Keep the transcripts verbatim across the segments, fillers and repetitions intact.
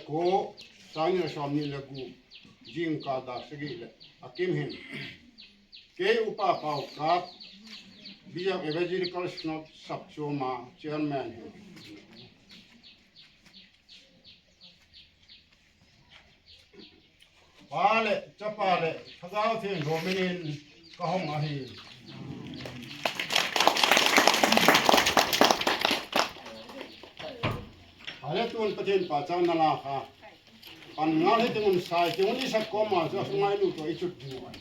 Ko sangño sɔni le ku jingkada sigi le akim hin. Ke upa pau kat bijak Evangelical Synod sapchoma chairman hin. Pale, chapale, hagao thin rominin kahong ahi. Pale tun patin pa chang nala ha. Pan ngal hitung un sai, hitung un isa koma, sa sungai lu to ichut dua.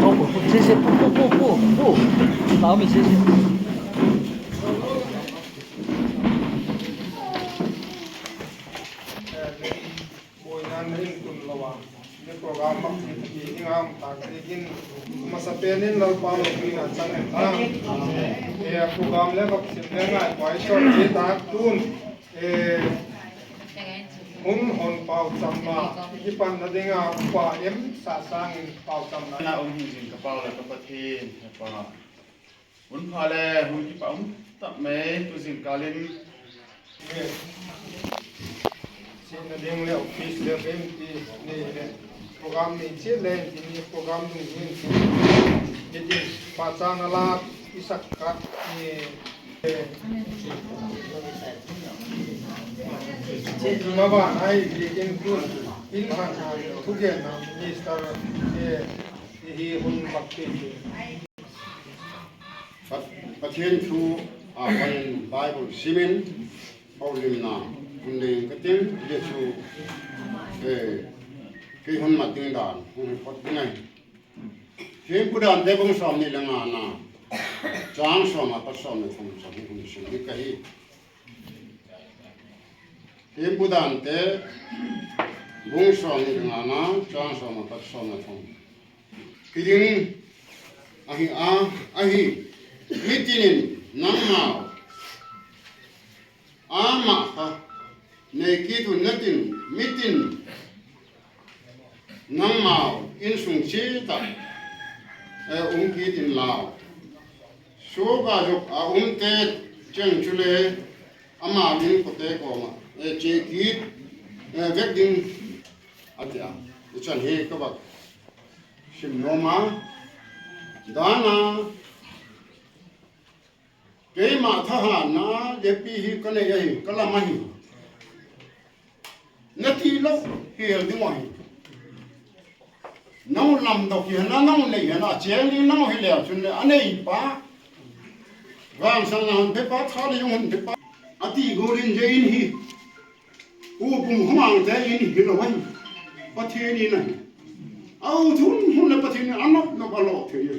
Opo, opo, sí, sí, pu, pu, pu, pu, pu. Naomi, sí, sí. Buenan rin kun lowa. Ni program bak ni ki ni ngam tak ni kin masa penin lal palo ni na chang ta. E program le bak sin le ngai kwai short ni tak tun. E un hon pau cham na. Iki pan na dinga pa em sa sang pau cham na. Na um hin jin ka pau la ka pathin pa. Wunpha le, wunkipa, um, ta me, tu jingkalin. Sina ding le office le bem ti ni le program ni chi le ti ni program ni ni ti ni ti pa chang na la isa kat ni. Chi ma ba ai di kin tu in han tu ke na minister e hi hun bakti. Pa-, Pathian thu a panin Bible simin, Paul limna, hunde katin Yesu, eh, kay hun mating dan, hun kot ngai. Tiempo dan te bung som ni lenga na, chang som apa som ni kom som ni kom som ni kahi. Tiempo dan te bung som ni lenga na, chang som apa som ni kom. Kiring ahi a, ahi. Mitinin nang mau. Ama ha. Ne kitu natin mitin. Nang mau insung chita. E um kitin lau. Suka juk a um te cheng chule ama min kote koma. E che kit. E vek ding. Atia. Ichan he kabak. Sim noma. Dana. Kei ma thaha na yepi hi kane yahi kala mahi. Nati lo hi el dimo hi. Nau lam do hi na nau nei na cheli nau hi le achun le anei pa. Ram sang na hon pepa thali yung hon pepa. Ati gurin je in hi. Pu pum huang te ini hilo wai. Pathian ina. Au tun hun le pathian anok no balo te ye.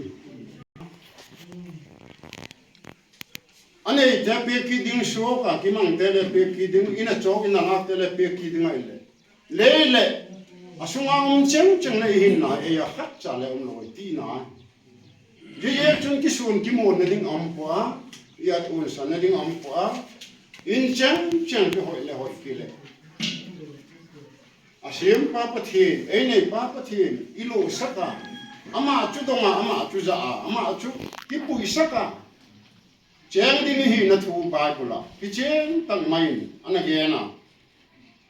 Ane te pe ki ding shoka ki mang te le pe ki ding ina chok ina la te le pe ki ding ai le. Le le. Asunga um cheng cheng le hin na e ya hak cha le um lo ti na. Ye ye chun ki sun ki mo ne ding am po a, ya un sa ne ding am po a, in cheng cheng ki hoi le hoi ki le. Asim pa Pathian, ei nei pa Pathian, ilo saka, ama achu doma, ama achu za a, ama achu ki pui saka. Cheng di ni hi na thu Bible a, ki cheng tang main, ana gena.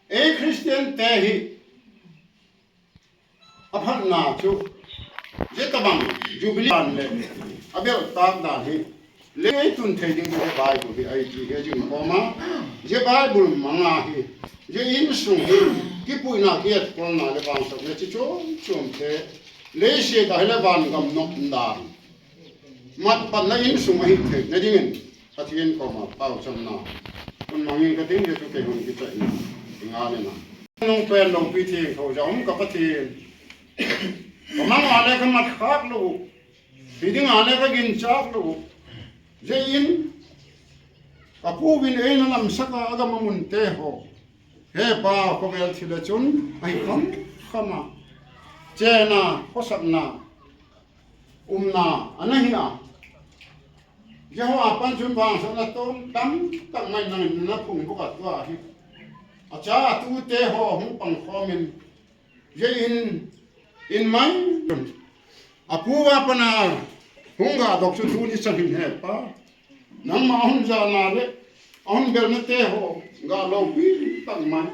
Ei Christian te hi, Aphan na chu. Je tabang, Jubilee ban le. Abel tak da hi. Le tun te ding je Bible bi ai ji he jing koma. Je Bible manga hi. Je insung hi. Ki pui na ki et kon na le bang sak le chi chom chom te. Le sie da le ban gam nok ndan. Mat pan na insung ahi te. Ne dingin. Pathian koma pau cham na. Kun mangin ka ding je chu ke hun ki chai na. Ngane na. Nung pen lo pi thieng ko ja um ka Pathian. Ka mang ale ka mat khak lo. Pi ding ale ka gin chak lo. Je in. Ka pu bin ei na lam saka aga mamun te ho. He pa ko bel thile chun. Ai kam kama. Chena ko sak na. Um na anahi a. Jehovah apan chun bang sa na tom tam tak mai nang na pung buka tua hi. Acha tu te ho hung pang khomin. Je in, in mai. Apu wa pana hung ga dok chu tu ni sa hin he pa. Nang ma hung ja na le, hung bel na te ho ga lo pi tak mai.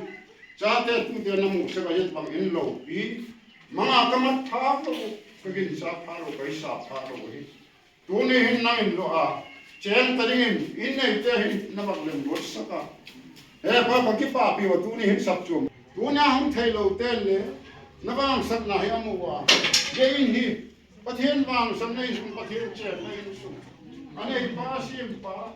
Cha te tu te na mu se ga yet bang in lo pi. Manga ka ma tha lo, ka gin sa tha lo, ka isa tha lo hi. Tuni hin nang in lo a, chen ta dingin, in nei te hin na bak lem got saka. He pa pa ki pa pi wa tuni hin sap chum. Tuni a hum thei lo ten le, na bang sak na hi amu wa. Je in hi, Pathian bang sak na in sum Pathian chen na in sum. Ane hi pa sim pa.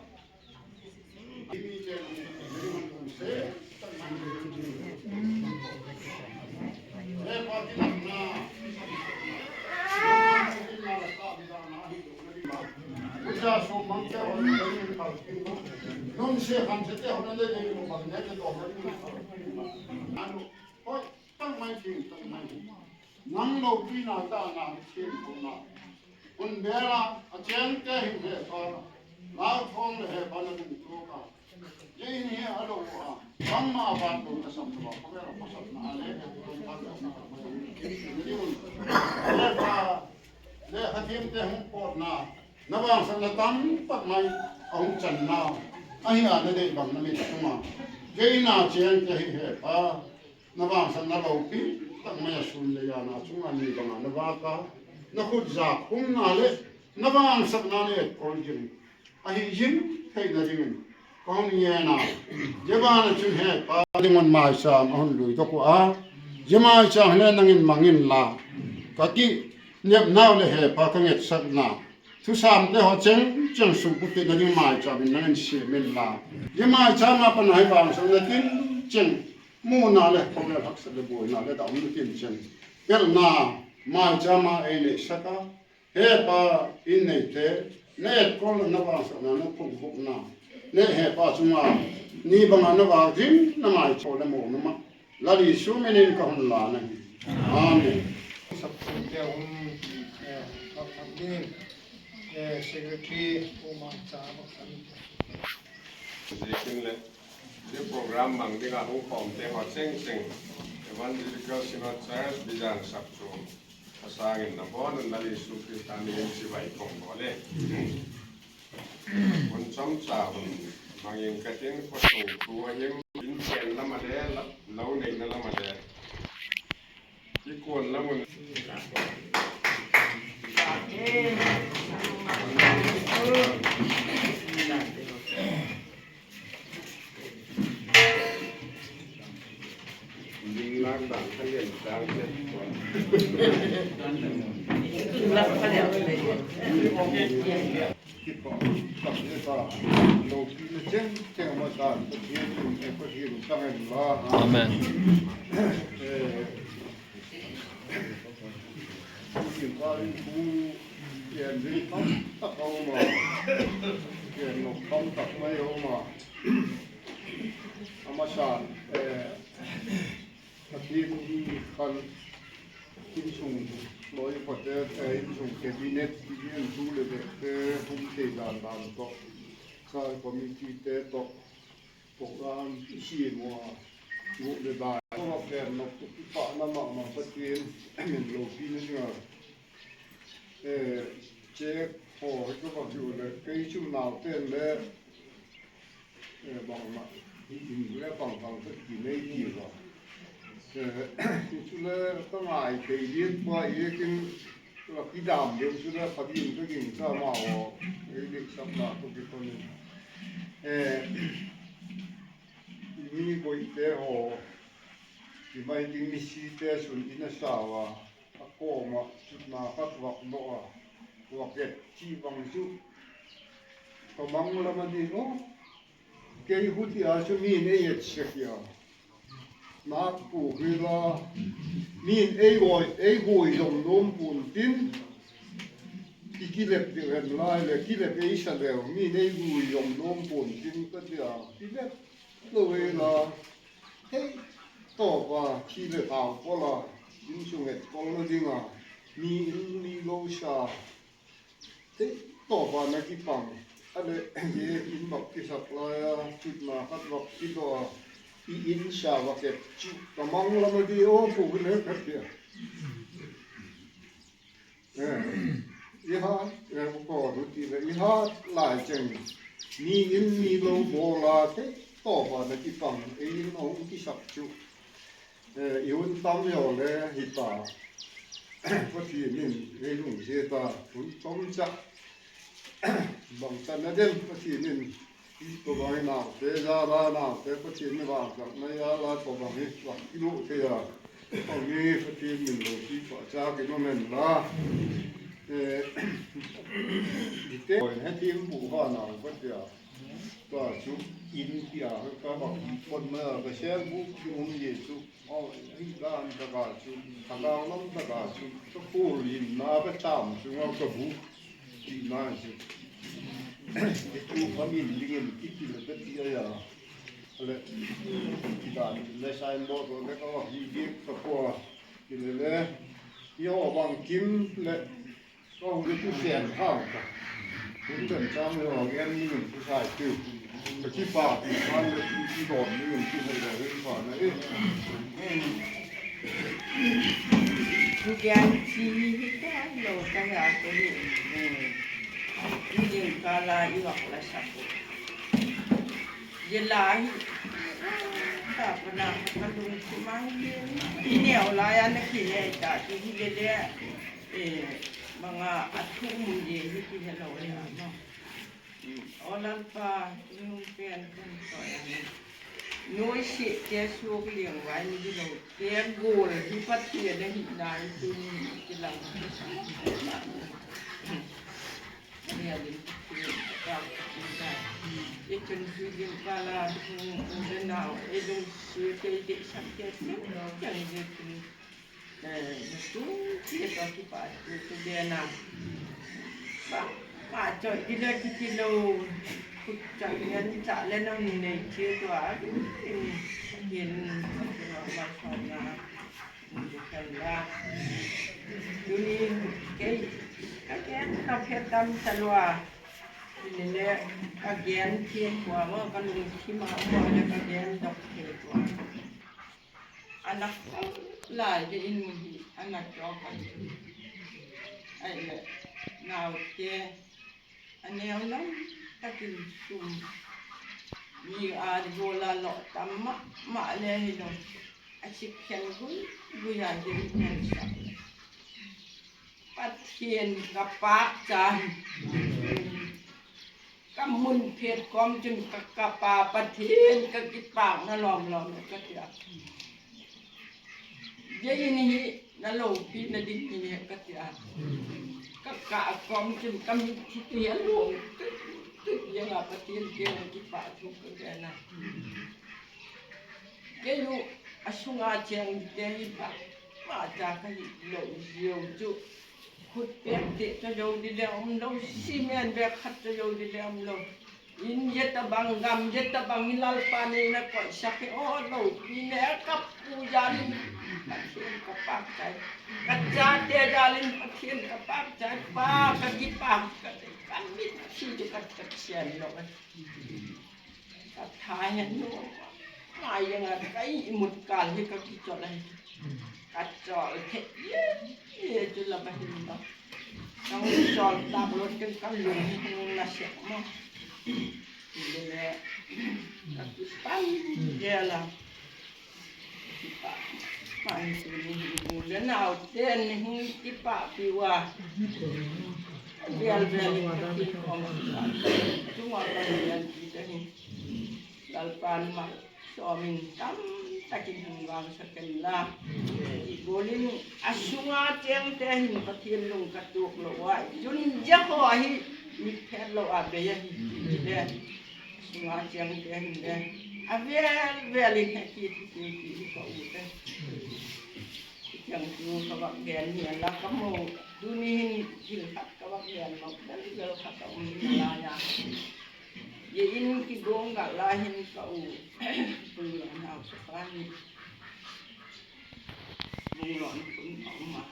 Nang lo pi na ta na chen ko na. Un bela a chen te hin he pa. Lao thong le he pa na ding to ka. Ye ini he a lo ko a. Bang ma a bat lo na sam lo ko bela ko sam na ale ke ko pa na sam. Ye un. Le pa. Le hakim te hung por na. Na bang sa na tam pak mai. A hung chan na. Ahi a na de bang na mi tuma. Ye ina chen te hin he pa. Na bang sa na lo pi, tak maya sun le ya na chunga ni bang na ba ka, na khut ja khum na le, na bang sa na le kol jin. Ahi jin, hei na jin. Kong ni na. Je ba na chun he pa, ding on mai sa ma hon lui to ko a. Je mai sa ne nangin mangin la. Ka ki, nyep na le he pa ka nget sak na. Thu sam te ho cheng, cheng su ku te na jin mai sa min nangin si min la. Je mai sa ma pa na he bang sa na tin, cheng. Mu na le, ko le hak sa le bu na le da um tin chen. Pel na, mai chama e ne saka. He pa in ne te, ne ko na ba sa na no pung buk na. Ne he pa chuma, ni ba na ba jin na mai cho le mo na ma. La li su me ne ka hun la na. Amen. Sa te un, eh, pa pa din, eh, secretary, o ma cha ba sa. Deacon le, di program mang di nga hung pom te ho cheng cheng. Evangelical Synod Church, Bijan Sapchung. Pasangin na bon, na Yesu Krista ni yen si bai kong bole. Un chom cha un, mang yen katin ko sung tua yen, in chen la male la, la un na la male. Ikon la mun. Kipa, kipa, kipa, lo ki le chen, chen ma sa, ta ki, e, pa ki, ta en la. Amen. Eh, Yen pari bu, yen di pam tak ma. Yen no pam tak ma yo ma. Ama san, eh, atin di kan insung, lo yo pate, eh, insung cabinet, di insung le de, eh, hum te dan dan to. Sa committee te to. Program isi mo a, mo le ba. Ko ma ken no ku pa na ma ma pa tin, men lo pi ne nga. Eh, che ko ko ba ju le, ke isu na ten le. Eh, bang ma, in le bang bang pa ki ne ki ba. Eh, isu le ka ngai ke ye pa ye kin. Lo ki dam de su la pa di ka kin sa ma o. Ei de sa ma ko ki ko ni. Eh, Ini ko ite ho, imai di misi te sun ina sawa, ako ma, sut na kat wak noa, wak et chi bang su. Ko mang la ma di no, ke huti a su mi ne yet sekia. Na ku hila, mi ei woi, ei woi dom dom pun tin, ki kilep di ren lai le, kilep ei sa le, mi ei woi dom dom pun tin, ka dia, kilep. Lo we la, hei, to pa, chi le tau po la, yin chung et kol na dinga, mi in mi lo sha. Hei, to pa na ki pang. Ale, ye in bak ki sak la ya, chut na kat bak ki to a, i in sha bak et chu. Ta mang la ma di o pu ne kat ya. Eh, iha, eh, ko rutina iha la cheng. Ni in ni lo bo la te to ba na ki pang, e in o ki sak chu. Eh, i un tam yo le hita. Ko ti nin, e lung je ta, un tom cha. Bang ta na den, ko ti nin. Ko bang na, te ya la na, te ko ti ni bang ta na ya la, ko bang ni, wa ki lu te ya. Ko ni ko ti ni lo ki pa cha ki no men la. Eh, di te, ko ne ti bu ha na, ko ti ya. Ka chu in pia, ka ba ki pon ma, ka shel bu ki um Yesu. O, i dan ta ka chu, ka ka lam ta ka chu, ka pur in na ka cham chu, ngau ka bu. Di na chu. Di chu pa min di ngin ki ti le ka ti ya. Le, ki dan le sai mbo to le ka wa hi di ka po. Ki le le. Yo bang kim le. Ko hu le tu sen ha ka. Hu ten cham yo gen ni ngin tu sai tu. Ka ki pa, ki pa le tu ki don ni ngin tu le le pa na e. Kukian chi hita lo kaya ko ni. Ni kala iwa kala sako. Ye la hi. Ta pana kalung kumang ye. Ini ola ya na kine ta ki hi le le. Eh, manga atu mu ye hi ki hela ola no. Onan pa nung pen kun soya ni. Nui si ke suok liang wai ni dilo ke gol hi pat tie de hi na itu ni kilang. Ni adin ka ka. Ye chun si lim pala nung de nao e dung si ke de sak ke si yang de tu. Eh, tu, ki to ki pa, tu, tu bena. Ba, ma cho, ile ki ti lo, ku cha, yan cha le no ni ne chi to a, yen, yen, ma, ma, ma, ma, ma, ma, tu ni, ke, ka ke, ka ke tam cha lo a, ni le, ka ke an chi kwa, ma, ka lu chi ma, ma, le ka ke an dok ke kwa. Anak la de in muhi, anak chokan. Ai le, nau ke, ane ulam, takin sum. Ni a gola lo, tamma, ma le hino. Asik ken gui, gui a de in sa. Patien ka pak chan. Ka mun phet kom chun ka, ka pa, Patien ka kipak na lom lom ka tia. Yeyini hi na lou pi na ding ni he katia. Ka ka kom chun kam hi tu ya lou. Tu ya nga patin ke ki pa tu ka na. Ke yu asunga cheng te hi pa. Ma ta ka hi lou yo ju. Khut pek te cho yo di le om lou. Simen be khat cho yo di le om lou. In yeta bang gam yeta bang in Lalpa ne na ko sake o lo ine ka pu yalin Pathian ka pak chai. Ka cha te yalin Pathian ka pak chai pa ka ki pak ka te ka mi chi ju ka ka chen lo. Ka thai no. Ma yang ka i mut kal he ka ki cho lai. Kachol ke ye ye ju la ba hin no. Nang chol tablo ke ka lu ni na se mo. Dile ka ki pan ye la. Ki pa. Ma ni tu ni bu le na o te ni hun ki pa pi wa. Bial bial ni ki ko ma. Tu ma ka ni yan ki te ni. Lalpan ma. Somin tam takin hung wang saken la. Ibolin asunga tiang te hin Pathian lung katuk lo wa. Yun jaho ahi mi phet lo abe ya hi. De. Asunga tiang te hin de. Avel vel in haki ti ti ti ko u de. Tiang tu ka bak den ni la ka mo. Duni hin hil hat ka bak den lo. Bel bel ka ka um la ya. Ye in ki gong ga la hin ka u. Pun lo na u sa pa ni. Pun lo na pun pa ma.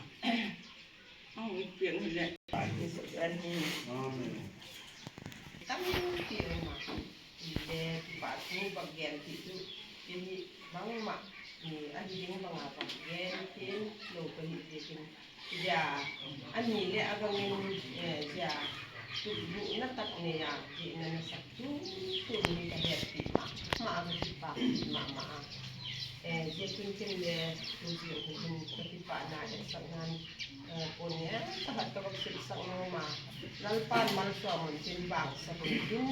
Ang i piang le. Pa ni sa pa ni. Amen. Tam ki ma. Inde pa tu pa gen ti tu. Ini bang ma. Ni adi ding bang apa gen tin lo pa ni tin. Ya, ani le abangin, eh, ya, tu bu na tak ne ya, di na na sak tu, tu ni ka het ti ma, ma abang ti pa, ma, ma. Eh, je kun tin le, tu ji ku kun ka ti pa na, eh, sak nan, eh, pon ya, ka hat ka bak sil sak no ma. Lalpan mal so mon tin bang sa kun tin,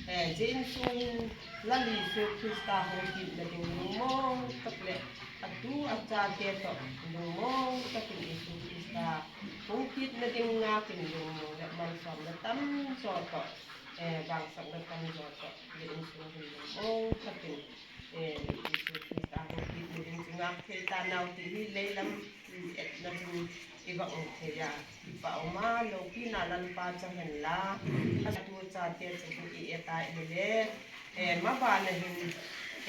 eh, je in sun, la li su Krista ho tin na ding mo, tak le. Atu acha tieto, lungmong takin Yesu Krista. Hungkit na ding nga kin lungmong le man som na tam soto. Eh, bangsa na tam soto. Le insu lungmong takin. Eh, Yesu Krista hungkit na ding nga ke tanau ti hi leilam. Et na ding ibang ke ya. Ipa oma lo pina lan pa chahen la. Atu acha tieto i eta ile. Eh, mabana hin.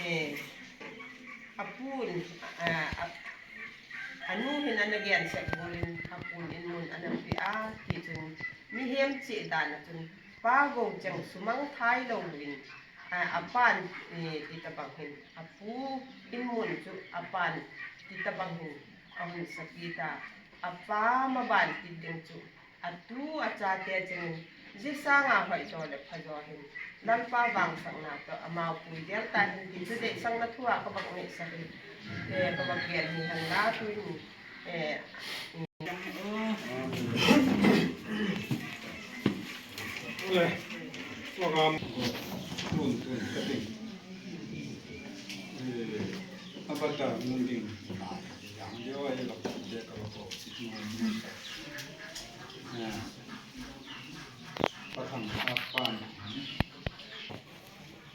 Eh, Apun, a, a, anu hin ana gen se bolin apun in mun ana pi a ki tun mi hem chi dana tun pa go jang sumang thai lo win, a, apan, eh, ti tabang hin apu in mun chu apan ti tabang hin ahun sapita apa maban ti ding chu. Atu acha te jeng, je sanga hoi to le phajo hin. Lalpa bang sang na to amau pui del ta hin ki tu de sang na thua ka bak ne sa hin. Te ka bak gel ni han la tu ni. Eh, ole, program tun tun ka ding. Eh, abata munding. Yang yo ai la ko de ka ko si tu. Eh. Pathang apan.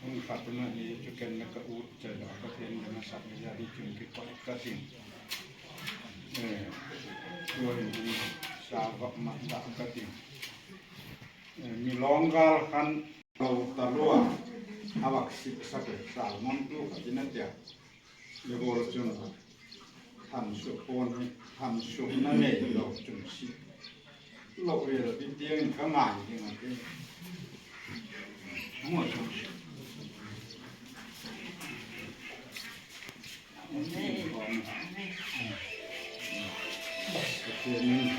Ang katuna ni chuken na ka ut cha da ka ten da na sa ya di chun ki pa ka tin. Eh, tuan ni sa ba ma da ka tin. Eh, mi longgal kan lo talua. Awak si sa ke sa mon tu ka tin na tia. Lebo lo chun ba. Tham su pon, tham su na ne lo chun si. Lo ye lo ti tiang ka ngai ni ma ti. Mo chun. Amen. Amen.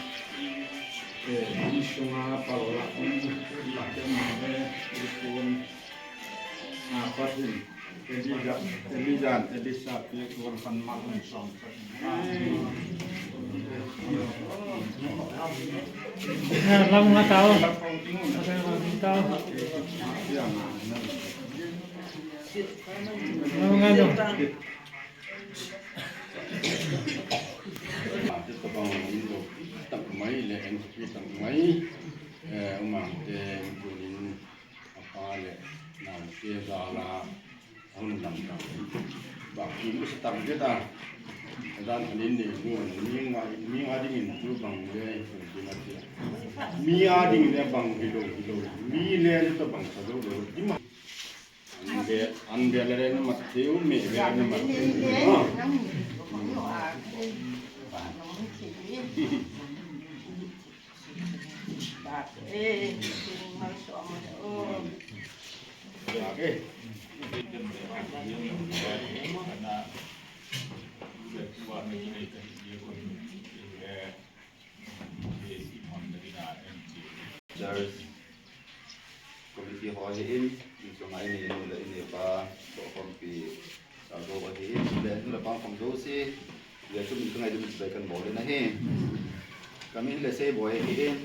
Eh, ni shuma pa lo la, pa ke ma ne, ri pon. Ah, patin. Elija, Elija, Elisa, pi, kuan pan malum song. Ah, lam nga tao. Lam nga tao. Lam nga tao. Mai le entipi tang mai, eh, umang te kunin apa le nang te dala un nang tang. Ba ki mus tang ke ta. Dan hanin ne nu ni ma ni ma dingin tu bang le tu na tia. Mi a dingin le bang hilo hilo. Mi le tu bang sa do do. Di ma. Ande, ande le na Mateo, me le na Mateo. Ah. Church committee hall hi in, in song ai ni nu le ini pa, so kompi, sa go wa hi in, le nu le pa kom do si, le tu mi tungai dum bai kan bole na hi. Kami le sei boy hi in,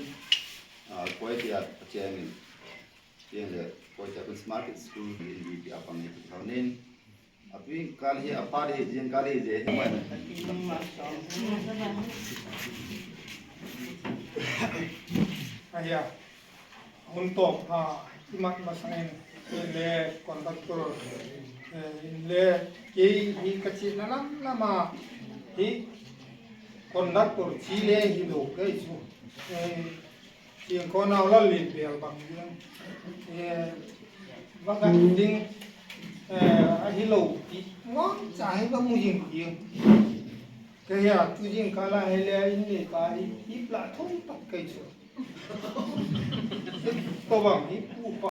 ah, koi tia chairman. Tia le koi tia kun smart school hi in di apa ni tu hau nin. Atu in kali hi apa di jeng kali je hi mai. Aya, untuk, ah, imat masangin, le conductor, eh, le kei hi kachi na lam lama hi conductor chile hi do kei su. Eh, Tieng ko na ola le bel bang yang. Eh, baka ding, eh, ahilo ti. Wang cha hi ba mu jing yang. Kaya tu jing kala hele ini ka hi, hi pla thong tak kai so. Ko bang hi pu pa.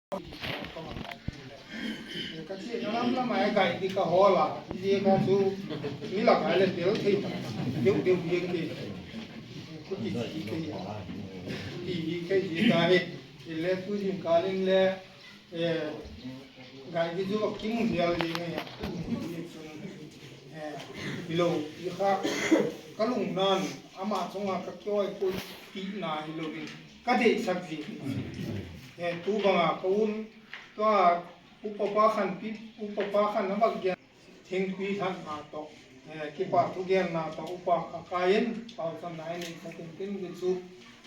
Kasi na lam lam ai kai di ka hola, di ka su, ni la kai le tel thei. Deu deu yeng ke. Ku ti ti ke. Ti ke di ka he. Le ku di ka le le. Eh, gai di ju ki mu dia le ne ya. Eh, ilo, iha, kalung nan, ama songa ka kyo ai ku ti na ilo ni. Ka de sak ji. Eh, tu banga ka un, Tua upa pakan pi, upa pakan na bak gen. Ting pi han na to. Eh, kipa tu gen na to upa kakain, pau san na ini katin tin gitu.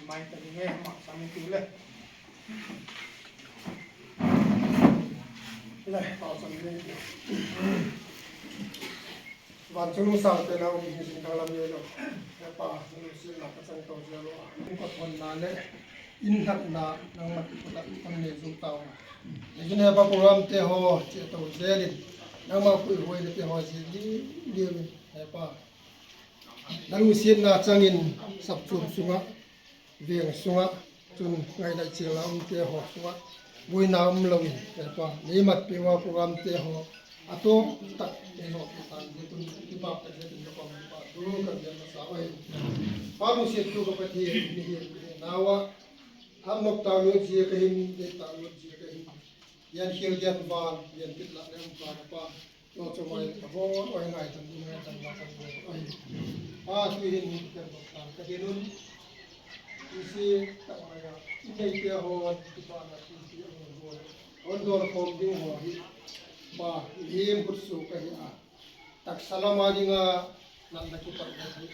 Mai tadi nge ma sami tu le. Le, pau san ni. Wan chulu sa te na umi hin sin dalam yelo. Epa, chulu sin na kasang to yelo. Ko ton na le. In hak na nang mat ko ta kon ne zu tau. Lekin epa program te ho che to jelin. Nang ma pui hoi le te ho jelin. Epa. Nang sin na changin sap chum sunga. Veng sunga chun ngai dai chila um te ho sunga. Bui na um lawin, epa, ni mat pe wa program te ho. Ato tak, ni no, tan, ni kun, ni pa, ni kun, ni pa, ni pa, dulu kan, ni sa, oi. Pa mu siet tu ka pati, ni, ni, ni, nawa. Ham nok ta yo jie ka hin, ni ta yo jie ka hin. Yan hil, yan wan, yan tit la, yan wan, pa. Lo cho mai ka bon, oi ngai tan, ngai tan, ngai tan, oi. Pa, tu hin, ni kan, kan, ka hinun. Isi, tak maya, inai te ho, tu pa na, tu ti ho, ho. On dor kom ding ho hi. Ba, lim put su ka hi a. Tak salama dinga, nan da kipat da hi.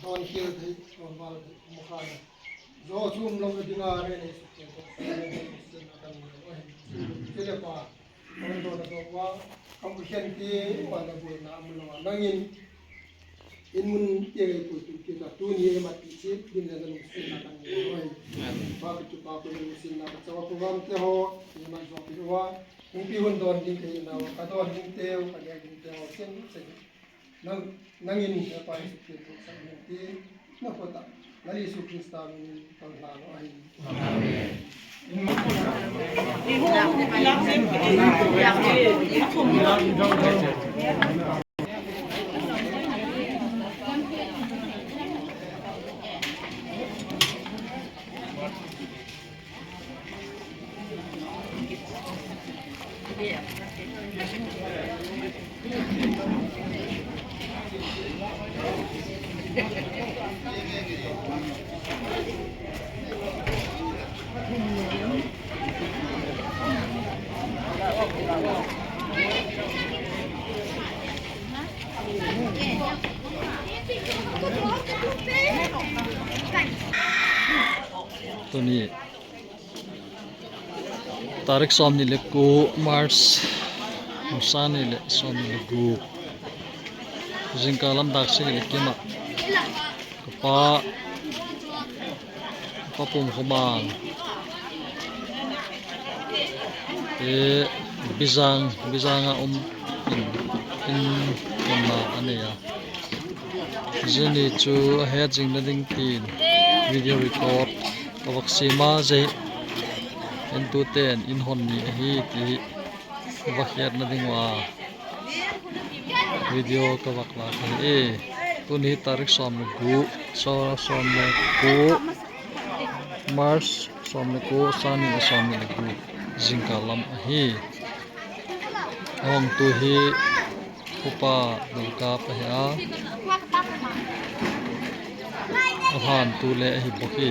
Don kil da hi, don bal da hi, mukana. Jo chum long dinga re ne su ke ko. Kile pa. On dor do wa, kam khen ti, wa na bu na am lo wa. Nangin. In mun yege pu tu kita tu ni e mat ti si, bin na nang sin na kan ni oi. Ba pi tu ba pu nang sin na ka chawa pu ram te ho, ni man so pi wa. Hung pi hun don ding ke na wa, ka don ding te, ka don ding te ho, sin, sin. Nang, nang in he pa Yesu Kristo sa ni ti, na kota. Na Yesu Kristo ni kan na lo ai. Tuni tarik sɔɔm ni le ku March, sani le sɔɔm ni le ku. Zingka lam dak sini le kima. Kapa, kapa pum kumang. E, bisang, bisang a um in, in, in ma ane ya. Zini chu ahe jing na ding tin video record kawak sima je. En tu ten in hon ni ahi ti kawak yat na ding wa video kawak la ahi e. Tuni tarik sɔɔm ni ku, sɔɔm ni ku March sɔɔm ni ku, sani na sɔɔm ni ku. Zingka lam ahi. Awang tu hi kupa dulka pa hi a. Ahan tu le ahi boki.